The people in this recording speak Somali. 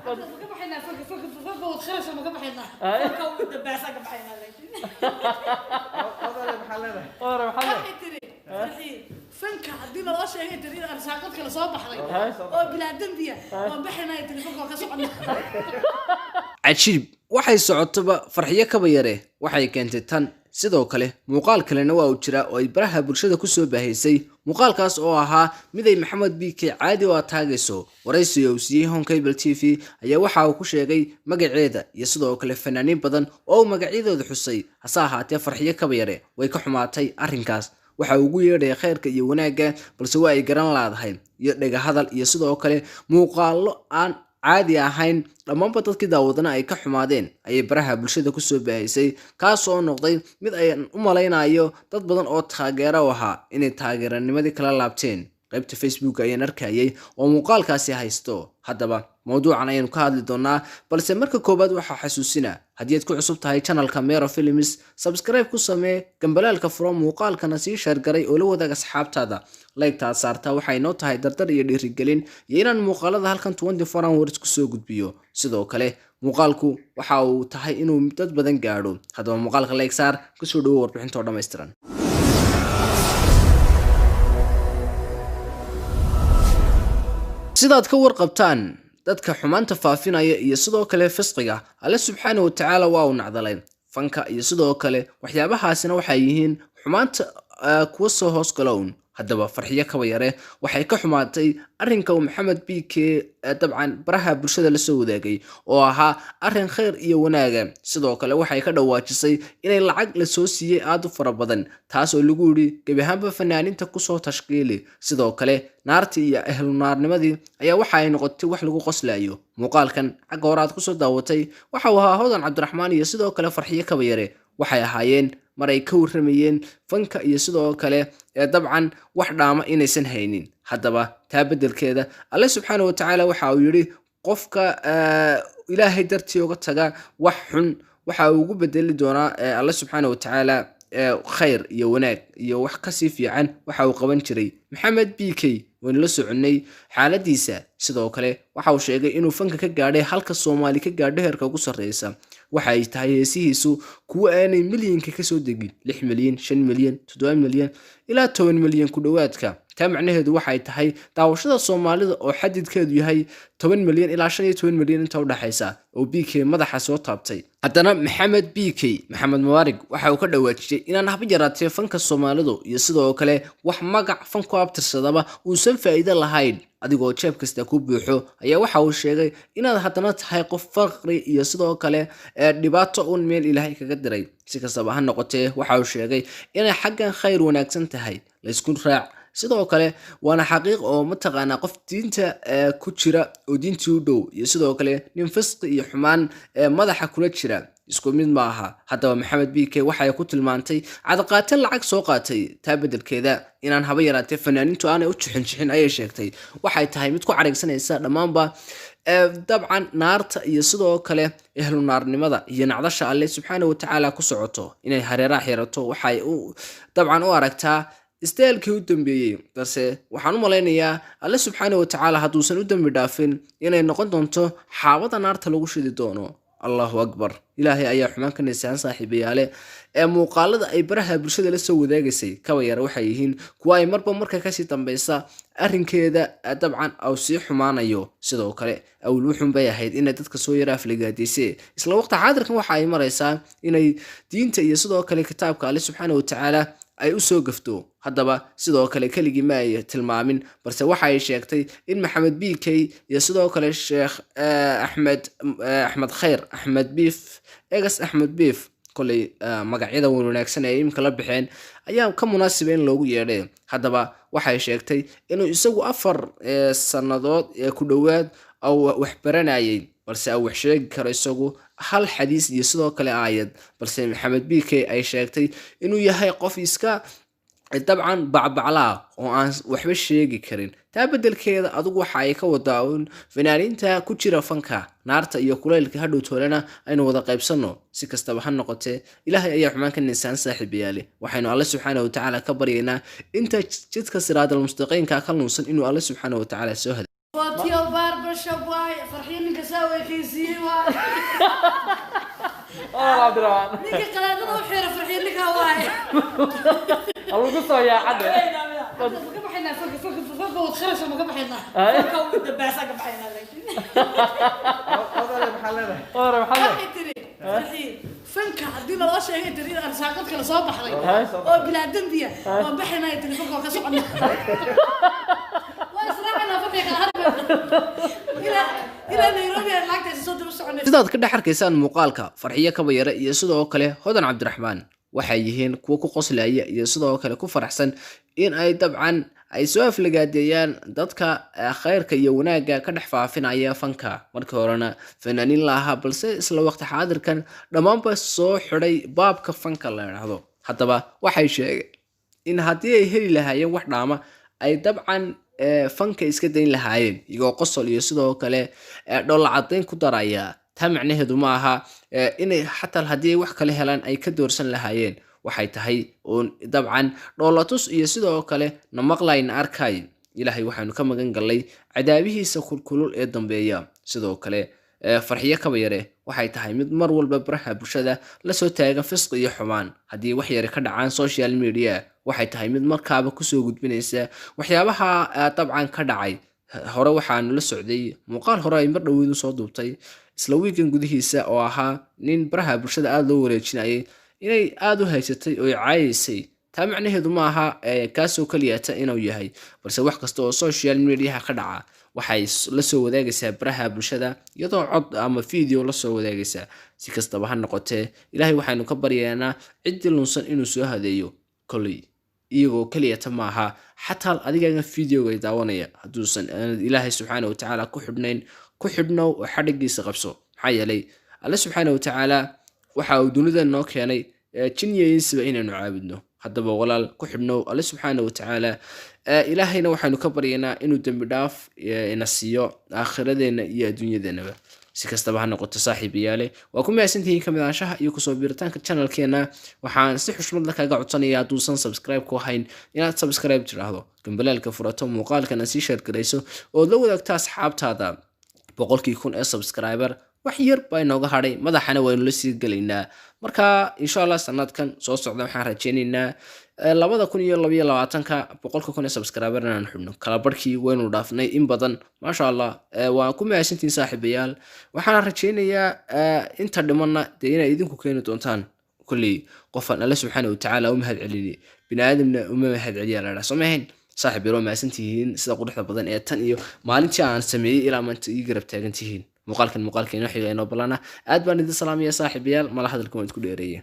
Ma ka baxaynaa fanka? Fanka, fanka wad kharasha, ma ka baxaynaa? Fanka ugu dambaysa ka baxaynaa, laakiin Odale, maxaa leedahay? Ore, maxaa leedahay? Waxay tiri Farxii, fanka haddii naloo sheegay tiri in arsaaqad kale soo baxday oo bilaa dembiya, waan baxaynaa tiri, fanka waa ka soconnaa. Cajiib! Waxay socotoba Farxiyo Kaba Yare waxay keentay tan. Sidoo kale muuqaal kalena waa uu jiraa oo ay baraha bulshada kusoo baahaysay, muuqaalkaas oo ahaa mid ay Maxamed BK caadi oo ataagayso. Waraysiga uu siiyey Horn Cable TV ayaa waxa uu ku sheegay magaceeda iyo sidoo kale fanaaniin badan oo uu magacyadooda xusay. Hase ahaatee Farxiyo Kaba Yare way ka xumaatay arrinkaas. Waxa uu ugu yeedhaya khayrka iyo wanaagga, balse waa ay garan laadahay iyo dhegahadal iyo sidoo kale muuqaallo aan caadi ahayn, dhammaanba dadkii daawadana ay ka xumaadeen ayay baraha bulshada kusoo baahisay, kaas oo noqday mid ayaan u malaynayo dad badan oo taageero u ahaa inay taageeranimadii kala laabteen. Qaybta Facebook ayaan arkayay oo muuqaalkaasi haysto. Haddaba mawduucan ayaynu ka hadli doonaa, balse marka koowaad waxaa xasuusina, haddii aad ku cusub tahay channelka Mero Films, subscribe ku samee, gambalaalka furo, muuqaalkana sii share garay oo la wadaag asxaabtaada. Like-ta aad saartaa waxay noo tahay dardar iyo dhiirigelin iyo inaan muuqaalada halkan 24 hours kusoo gudbiyo. Sidoo kale muuqaalku waxa uu tahay inuu dad badan gaadho. Haddaba muuqaalka like saar, kusoo dhawo warbixintoo dhammaystiran. Sidaad ka warqabtaan, dadka xumaanta faafinaya iyo sidoo kale fisqiga, Alle subxaana wa tacaala waa uu nacdalay. Fanka iyo sidoo kale waxyaabahaasina waxay yihiin xumaanta kuwa soo hoos galown. Haddaba Farxiyo Kaba Yare waxay ka xumaatay arrinka uu Maxamed BK dabcan baraha bulshada lasoo wadaagay oo ahaa arrin khayr iyo wanaaga. Sidoo kale waxay ka dhawaajisay inay lacag lasoo siiyey aada u fara badan, taas oo lagu yidhi gebi ahaanba fanaaniinta kusoo tashkiili. Sidoo kale naartii iyo ahlunaarnimadii ayaa waxa ay noqotay wax lagu qoslayo. Muuqaalkan xagga hore aad kusoo daawatay waxa uu ahaa Hodan Cabdiraxmaan iyo sidoo kale Farxiyo Kaba Yare. Waxay ahaayeen mar ay ka warramayeen fanka iyo sidoo kale ee dabcan wax dhaama inaysan haynin. Haddaba taa beddelkeeda Alle subxaana wa tacaala waxa uu yidhi qofka Ilaahay dartii uga taga wax xun, waxa uu ugu bedeli doonaa Alle subxaana wa tacaala khayr iyo wanaag iyo wax kasii fiican waxa uu qaban jiray. Maxamed BK waynu la soconnay xaaladiisa. Sidoo kale waxa uu sheegay inuu fanka ka gaadhay halka Soomaali ka gaadho heerka ugu sarreysa. Waxa ay tahay heesihiisu kuwo aanay milyanka kasoo degin, 6 milyan, 5 milyan, 7 milyan ilaa 10 milyan ku dhowaadka. Taa macnaheedu waxay tahay daawashada Soomaalida oo xadidkeedu yahay 10 milyan ilaa 15 milyan inta udhexaysa oo BK madaxa soo taabtay. Haddana Maxamed BK, Maxamed Mubaarig, waxa uu ka dhawaajiyey inaan haba yaraatee fanka Soomaalidu iyo sidoo kale wax magac fan ku abtirsadaba uusan faa'iido lahayn. Adigoo jeeb kasta ku buuxo ayaa waxa uu sheegay inaad haddana tahay qof faqri iyo sidoo kale dhibaato uun meel Ilaahay kaga diray. Si kastaba ha noqotee waxa uu sheegay inay xaggan khayr wanaagsan tahay laysku raac. Sidoo kale waana xaqiiq oo mataqaanaa qof diinta ku jira oo diintii u dhow iyo sidoo kale nin fisqi iyo xumaan madaxa kula jira isku mid ma aha. Haddaba Maxamed BK waxay ku tilmaantay cadaqaate lacag soo qaatay. Taa beddelkeeda inaan haba yaraatee fanaaniintu aanay u jixin jixin ayay sheegtay. Waxay tahay mid ku carigsanaysa dhammaanba dabcan naarta iyo sidoo kale ehlu naarnimada iyo nacdasha Alle subxaana wa tacaala ku socoto inay hareeraha xirato. Waxay dabcan u aragtaa isteelkii u dambeeyey, balse waxaan u malaynayaa Alle subxaana wa tacaala hadduusan u dembi dhaafin inay noqon doonto xaabada naarta lagu shidi doono. Allahu akbar! Ilaahay ayaa xumaan ka nasahan. Saaxiibayaale, ee muuqaalada ay baraha bulshada la soo wadaagaysay Kaba Yare waxay yihiin kuwa ay marba marka kasii dambeysa arrinkeeda dabcan au sii xumaanayo. Sidoo kale awl wuxun bay ahayd inay dadka soo yara afligaadiyse, isla waqti xaadirkan waxa ay maraysaa inay diinta iyo sidoo kale kitaabka Alle subxaana wa tacaala ay u soo gafto. Haddaba sidoo kale keligii ma ay tilmaamin, balse waxa ay sheegtay in Maxamed BK iyo sidoo kale Sheekh Axmed, Axmed Khayr, Axmed Biif, egas Axmed Biif, koley magacyada wan wanaagsan ee iminka la baxeen ayaa ka munaasiba in loogu yeedhay. Haddaba waxay sheegtay inuu isagu 4 sannadood ku dhowaad wax baranayay, balse uu wax sheegi karo isagu hal xadiis iyo sidoo kale aayad, balse Maxamed BK ay sheegtay inuu yahay qof iska dabcan bacbaclaa oo aan waxba sheegi karin. Taa beddelkeeda adugu waxa ay ka wadaa uun fanaaniinta ku jira fanka naarta iyo kulaylka hadhow toolena aynu wada qaybsanno. Si kastaba ha noqotee Ilaahay ayaa xumaan ka ninsaan. Saaxiibayaale, waxaynu Alle subxaana wa tacaala ka baryaynaa inta jidka siraadal mustaqiimka ka lunsan inuu Alle subxaana wa tacaala soo hada. Waa barbershop waay, Farxiyo ninka saa weekaysiiyey waay. Hodan Cabdiraxmaan. Ninka qalaadada u xira Farxiyo ninka waay. Lagu soo yaacade. Ma ka baxaynaa fanka? Fanka wad kharasha, ma ka baxaynaa? Fanka ugu dambaysa ka baxaynaa, laakiin Hodan, maxaa leedahay? Hodan, maxaa leedahay? Waxay tiri Farxiyo, fanka haddii naloo sheegay tiri in arsaaqad kale soo baxday oo bilaa dembiya, waan baxaynaa, telefoonka waa ka soconnaa, waa israacaynaa, fanka kala harmayna ilaa Nairobi aan lacagtaasi soo daba soconay. Sidaad ka dhex arkaysaan muuqaalka, Farxiyo Kabayare iyo sidoo kale Hodan Cabdiraxmaan waxay yihiin kuwo ku qoslaya iyo sidoo kale ku faraxsan in ay dabcan ay soo aflagaadeeyaan dadka khayrka iyo wanaagga ka dhex faafinaya fanka. Markii horena fanaaniin la ahaa, balse isla waqti xaadirkan dhammaanba soo xidhay baabka fanka la idhaahdo. Haddaba waxay sheegeen in haddii ay heli lahaayeen wax dhaama, ay dabcan fanka iska dayn lahaayeen, iyagoo qosol iyo sidoo kale dhoolla caddayn ku daraya. Taa macnaheedu ma aha inay xataa haddii ay wax kale helaan ay ka doorsan lahaayeen. Waxay tahay uun dabcan dhoolatus iyo sidoo kale na maqlayna arkay. Ilaahay waxaanu ka magan gallay cadaabihiisa kulkulul ee dambeeya. Sidoo kale Farxiyo Kabayare waxay tahay mid mar walba baraha bulshada lasoo taagan fisqi iyo xumaan. Haddii wax yari ka dhacaan social media, waxay tahay mid markaaba kusoo gudbinaysa waxyaabaha dabcan ka dhacay. Hore waxaanu la socday muuqaal hore ay mar dhoweyd usoo duubtay isla wiigan gudihiisa, oo ahaa nin baraha bulshada aada loo wareejinayay inay aada u haysatay oo ay caayaysay. Taa macnaheedu ma aha kaasoo keliyata inuu yahay, balse wax kasta oo social mediaha ka dhaca waxay la soo wadaagaysaa baraha bulshada, iyadoo cod ama video la soo wadaagaysaa. Si kastaba ha noqotee, Ilaahay waxaanu ka baryaynaa ciddii lunsan inuu soo hadeeyo. Koley iyagoo keliyata maaha, xataa adigaaga videoga daawanaya, hadduusan aanad Ilaahay subxaana watacaala ku xidhnayn, ku xidhnow oo xadhigiisa qabso. Maxaa yeelay Alle subxaana watacaala waxa uu dunida noo keenay jin iyo insiba inaynu caabudno. Haddaba walaal, ku xidhnow Alle subxaana watacaala. Ilaahayna waxaanu ka baryaynaa inuu dembi dhaaf ina siiyo aakhiradeenna iyo adduunyadeenaba. Si kastaba ha noqoto, saaxiibayaale, waa ku mahadsantihiin kamid ahaanshaha iyo kusoo biiritaanka channelkeena. Waxaan si xushmad leh kaga codsanaya, hadduusan subscribe ku ahayn, inaad subscribe tiraahdo, gambalaalka furato, muuqaalkana sii share garayso ood la wadaagto asxaabtaada. 100,000 ee subscriber wax yar baa inooga hadhay, madaxana waynu la sii gelaynaa. Marka insha Allah sanadkan soo socda waxaan rajeynaynaa 2022-ka 100,000 ee subscriber inaan xubno. Kala barhkii waynu dhaafnay in badan, maasha Allah. Waan ku mahadsantihiin, saaxiibayaal. Waxaana rajeynayaa inta dhimanna dee inay idinku keeni doontaan. Kolley qofaan Alle subxaana watacaala u mahad celini, bini aadamna uma mahad celiya la dhaha, soo mahayn? Saaxiib yar, waa mahadsantihiin sida quruxda badan ee tan iyo maalintii aan sameeyey ilaa maanta ii garab taagan tihiin. Muuqaalkan muuqaalka inoo xiga inoo ballana. Aad baan idin salaamaya, saaxiibayaal. Mala hadalka waan isku dheereeyay.